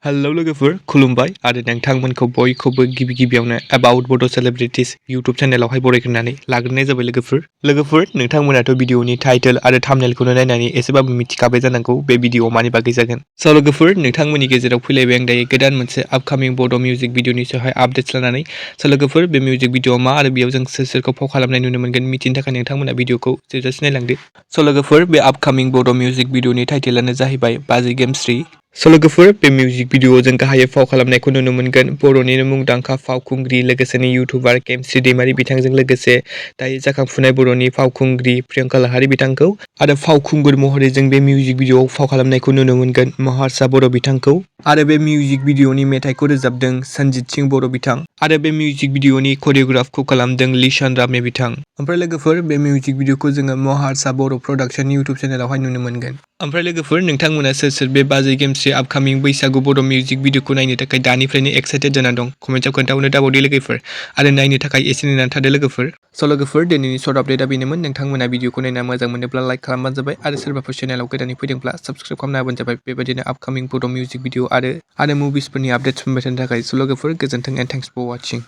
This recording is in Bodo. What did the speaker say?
हेलौ लोगोफोर खुलुमबाय आरो नोंथांमोनखौ बयखौबो गिबियावनो अबाउट बड' सेलिब्रिटिज इउटुब चेनेलावहाय बरायग्रोनानै लाग्रोनाय जाबाय लोगोफोर नोंथांमोनाथ' भिडिअनि टाइटेल आरो थाम्बनेलखौनो नायनानै एसेबाबो मिथिखाबाय जानांगौ बे भिडिअ मानि बागै जागोन। स' लोगोफोर नोंथांमोननि गेजेराव फैलायबाय आं दायो गोदान मोनसे आपकामिं बड' मिउजिक भिडिअनि सायावहाय आपडेट्स लानानै। स' लोगोफोर बे मिउजिक भिडिअ मा आरो बेयाव जों सोरखौ फाव खालामनाय नुनो मोनगोन मिथिनो थाखाय नोंथांमोना भिडिअखौ जोबजासे नायलांदो। स' लोगोफोर बे आपकामिं बड' मिउजिक भिडिअनि टाइटेलानो जाहैबाय बाजै गेमस्रि। स' लोगोफोर बे मिउजिक भिडिअआव जों गाहायै फाव खालामनायखौ नुनो मोनगोन बर'निनो मुंदांखा फावखुंग्रि लोगोसेनो इउटुबार गेमस्रि दैमारि बिथांजों लोगोसे दायो जाखांफुनाय बर'नि फावखुंग्रि प्रियंका लाहारी बिथांखौ आरो फावखुंगुर महरै जों बे मिउजिक भिडिअआव फाव खालामनायखौ नुनो मोनगोन महारसा बर' बिथांखौ आरो बे मिउजिक भिडिअनि मेथाइखौ रोजाबदों सनजित सिंह बर' बिथां आरो बे मिउजिक भिडिअनि करिय'ग्राफखौ खालामदों लिसान रामे बिथां। ओमफ्राय लोगोफोर बे मिउजिक भिडिअखौ जोङो महारसा बर' प्रडाक्शन इउटुब चेनेलावहाय नुनो मोनगोन। ओमफ्राय लोगोफोर नोंथांमोना सोर बे बाजै गेमस्रि आपकामिं बैसागु बर' मिउजिक भिडिअखौ नायनो थाखाय दानिफ्रायनो एक्साइटेड जानानै दं कमेन्टआव खोन्थाहरनो दाबावदो लोगोफोर आरो नायनो थाखाय एसे नेनानै थादो लोगोफोर। स' लोगोफोर दिनैनि सर्ट आपडेटआ बेनोमोन। नोंथांमोना भिडिअखौ नायना मोजां मोनोब्ला लाइक खालामबानो जाबाय आरो सोरबाफोर चेनेलाव गोदानै फैदोंब्ला साबस्क्राइब खालामना होबानो जाबाय बेबायदिनो आपकामिं बड' मिउजिक भिडिअ आरो मुभिसफोरनि आपडेट्स मोनबाय थानो थाखाय। स' लोगोफोर गोजोन्थों एन्ड थेंक्स फर वाचिं।